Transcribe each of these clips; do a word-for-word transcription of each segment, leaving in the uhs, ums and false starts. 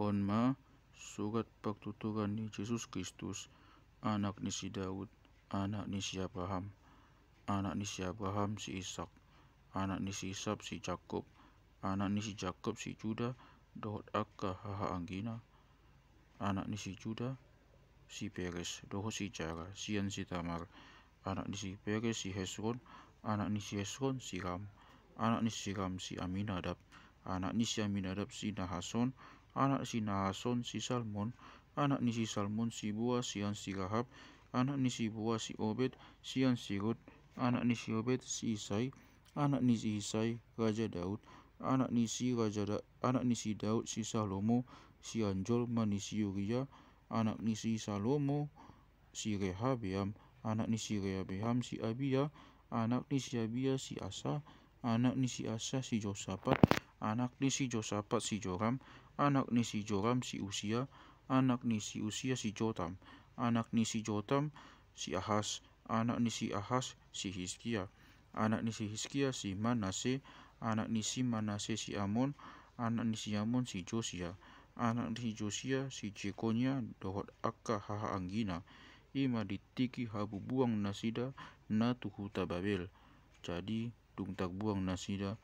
On ma surat partuturan ni Jesus Kristus, anak ni si Daud, anak ni si Abraham, anak ni si Abraham si Ishak, anak ni si Ishak si Jakob, anak ni si Jakob si Juda, dohot angka hahaanggina, anak ni si Juda si Peres, dohot si Zara, sian si Tamar, anak ni si Peres si Hesron, anak ni si Hesron si Ram, anak ni si Ram si Aminadab, anak ni si Aminadab si Nahason, anak ni si Nahason si Salmon, anak ni si Salmon si Boas sian si Rahab, anak ni si Boas si Obed sian si Rut, anak ni si Obed si Isai, anak ni si Isai raja Daud, anak ni si raja da, anak ni si Daud si Salomo, sian jolma ni si Uria, anak ni si Salomo si Rehabeam, anak ni si Rehabeam si Abia, anak ni si Abia si Asa, anak ni si Asa si Josapat, anak ni si Josapat si Joram, anak ni si Joram si Usia, anak ni si Usia si Jotam, anak ni si Jotam si Ahas, anak ni si Ahas si Hiskia, anak ni si Hiskia si Manase, anak ni si Manase si Amon, anak ni si Amon si Josia, anak ni si Josia si Jekonia, dohot angka hahaanggina. I ma di tingki habubuang nasida na tu huta Babel. Jadi dung tarbuang nasida,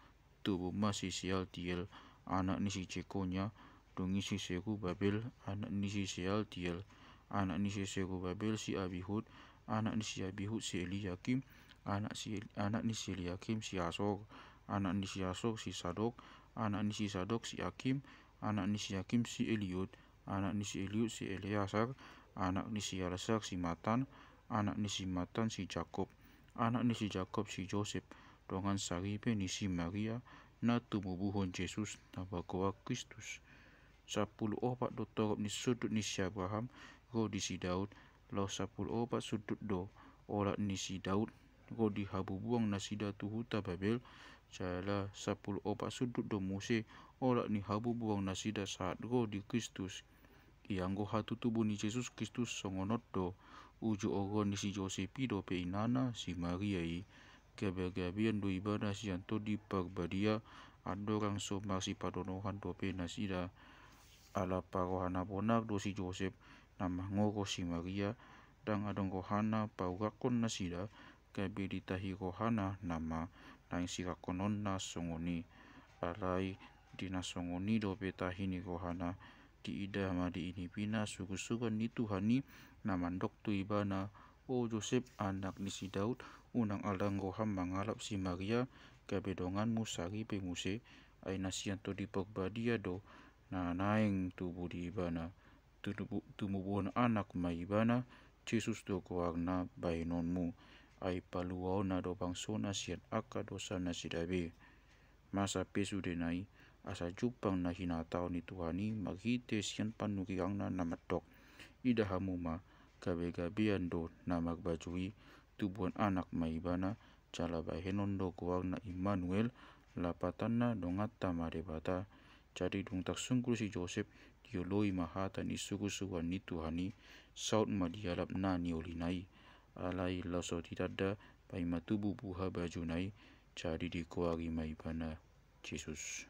tubu ma si Sealtiel, anak ni si Jekonia, dung i si Serubabel, anak ni si Sealtiel, anak ni si Serubabel si Abihud, anak ni si Abihud si Eliakim, anak si, anak ni si Eliakim si Asor, anak ni si Asor si Sadok, anak ni si Sadok si Akim, anak ni si Akim si Eliud, anak ni si Eliud si Eleasar, anak ni si Eleasar si Matan, anak ni si Matan si Jakob, anak ni si Jakob si Josep, dongan saripe ni si Maria, na tumubuhon Jesus na margoar Kristus. Sampulu opat do torop ni sundut ni si Abraham ro di si Daud, laos sampulu opat sundut do olat ni si Daud ro di habubuang nasida tu huta Babel, jala sampulu opat sundut do muse olat ni habubuang nasida sahat ro di Kristus. Ianggo hatutubu ni Jesus Kristus songon on do, uju oruan ni si Josep i dope inana si Maria i, gabegabean do ibana sian Tondi Parbadia, andorang so marsipadonohan dope nasida. Ala paroha na bonar do si Josep na mangogo si Maria, ndang adong rohana paurakkon nasida, gabe ditahi rohana nama naeng sirangkononna songon i. Alai di na songon i dope tahi ni rohana, diida ma di inipina surusuran ni Tuhan i na mandok tu ibana, O Josep, anak ni si Daud, unang alang roham mangalap si Maria, gabe donganmu saripe muse, ai na sian Tondi Parbadia do na naeng tubu di ibana. Tumubuhon anak ma ibana, Jesus do goarna bahenonmu, ai paluaonna do bangsona sian angka dosa nasida be. Masa pe sudena i, asa jumpang na hinatahon ni Tuhan i marhite sian panurirangna na mandok, ida hamu ma, gabegabean do na marbaju i, tubuan anak ma ibana, jala bahenon do goarna Immanuel, lapatanna donganta ma Debata. Jadi dung tarsungkun si Josep, dioloi ma hata ni surusuran ni Tuhan i, saut ma dialap na niolina i. Alai laos so ditanda, paima tubu buha bajuna i, jadi digoari ma ibana Jesus.